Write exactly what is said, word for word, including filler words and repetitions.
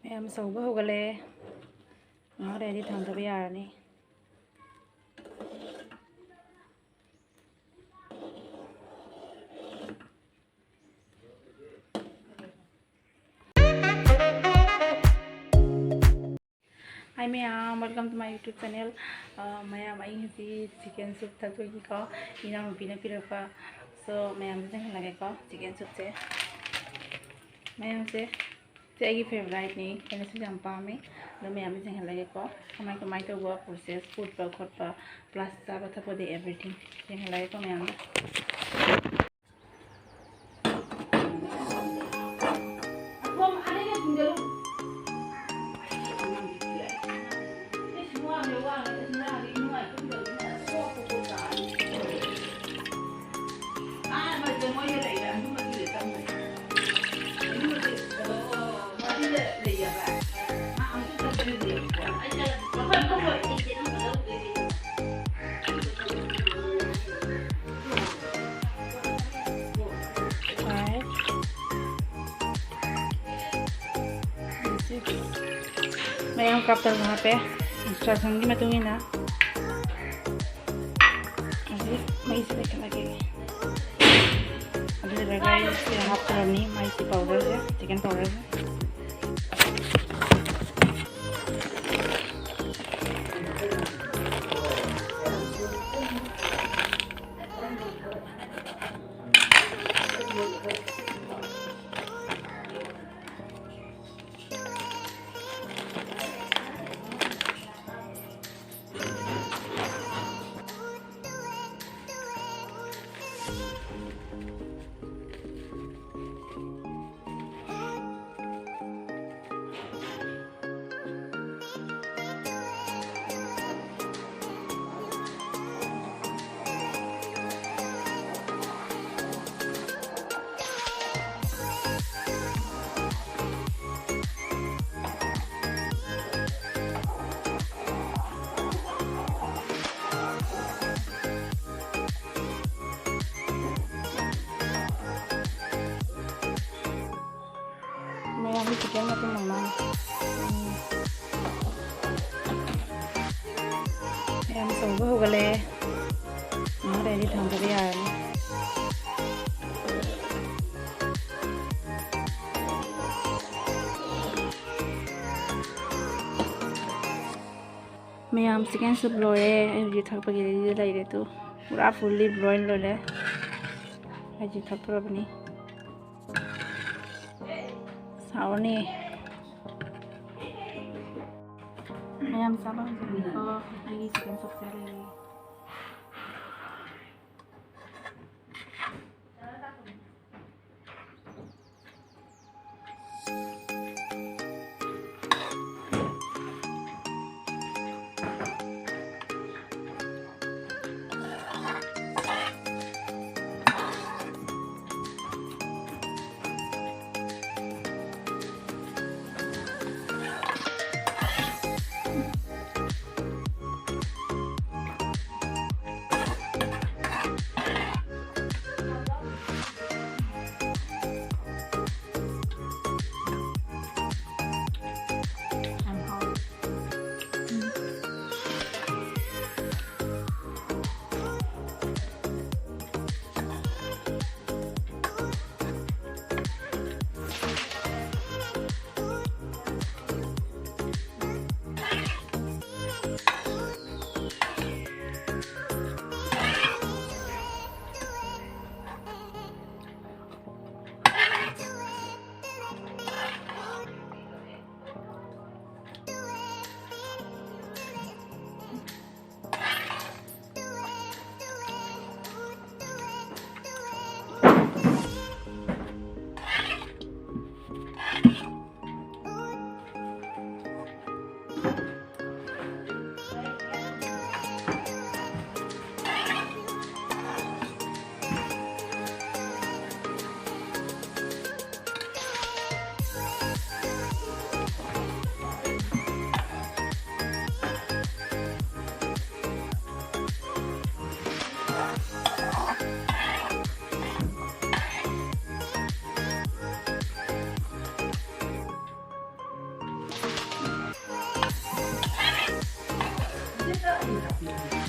ꯃꯌꯥꯝ ꯁꯧꯕ ꯍꯧꯒꯠꯂꯛꯑꯦ꯫ ꯉꯥꯏꯍꯥꯛ ꯂꯩꯔꯗꯤ ꯊꯥꯡꯊꯕ ꯌꯥꯔꯅꯤ꯫ Hi ꯃꯌꯥꯝ, welcome to my YouTube channel. ꯑ, ꯃꯌꯥꯝ, ꯑꯩ ꯉꯁꯤ chicken soup ꯊꯛꯇꯣꯏꯅꯤꯀꯣ, ꯏꯅꯥꯎꯅꯨꯄꯤꯅ ꯄꯤꯔꯛꯄ꯫ So ꯃꯌꯥꯝꯗ ꯆꯪꯍꯜꯂꯒꯦꯀꯣ chicken soupꯁꯦ꯫ ꯃꯌꯥꯝꯁꯦ, ꯁꯤ ꯑꯩꯒꯤ favouriteꯅꯤ, ꯑꯩꯅꯁꯨ ꯌꯥꯝ ꯄꯥꯝꯃꯦ꯫ ꯑꯗꯣ ꯃꯌꯥꯝꯗ ꯌꯦꯡꯍꯜꯂꯒꯦꯀꯣ, ꯀꯃꯥꯏ ꯀꯃꯥꯏ ꯇꯧꯕ process, ꯐꯨꯠꯄ ꯈꯣꯠꯄ, plus ꯆꯥꯕ ꯊꯛꯄꯗꯤ everything ꯌꯦꯡꯍꯜꯂꯒꯦꯀꯣ ꯃꯌꯥꯝꯗ꯫ Five, six꯫ ꯃꯌꯥꯝ ꯀꯞꯇꯅ ꯍꯥꯞꯄꯦ, instructionꯒꯤ ꯃꯇꯨꯡ ꯏꯟꯅ꯫ ꯍꯧꯖꯤꯛ ꯃꯩꯁꯦ ꯂꯩꯈꯠꯂꯒꯦ꯫ ꯑꯗꯨ ꯂꯣꯏꯔꯒ ꯑꯩ ꯁꯤꯗ ꯍꯥꯞꯇꯣꯔꯕꯅꯤ ꯃꯥꯏꯒꯤ powderꯁꯦ, chicken powderꯁꯦ꯫ ꯑꯩ ꯆꯤꯛꯀꯟ ꯃꯇꯨꯝ ꯃꯉꯥ꯫ ꯎꯝ꯫ ꯃꯌꯥꯝ ꯆꯣꯡꯕ ꯍꯧꯒꯠꯂꯛꯑꯦ꯫ ꯉꯥꯏꯍꯥꯛ ꯂꯩꯔꯗꯤ ꯊꯥꯡꯗꯕ ꯌꯥꯔꯅꯤ꯫ ꯃꯌꯥꯝ, ꯆꯤꯛꯀꯟ ꯁꯨꯞ ꯂꯣꯏꯔꯦ꯫ ꯑꯩ ꯍꯧꯖꯤꯛ ꯊꯛꯄꯒꯤ ꯔꯦꯗꯤꯗ ꯂꯩꯔꯦ꯫ ꯇꯨ, ꯄꯨꯔꯥ ꯐꯨꯜꯂꯤ ꯕꯣꯏꯜ ꯂꯣꯏꯔꯦ꯫ ꯑꯩ ꯍꯧꯖꯤꯛ ꯊꯛꯇꯣꯔꯕꯅꯤ꯫ ꯁꯥꯎꯔꯅꯤ꯫ ꯃꯌꯥꯝ ꯆꯥꯕ ꯍꯧꯖꯤꯛꯅꯤꯀꯣ꯫ ꯑꯩꯒꯤ ꯆꯤꯛꯀꯟ ꯁꯨꯞꯁꯦ ꯂꯩꯔꯦ꯫ Tapi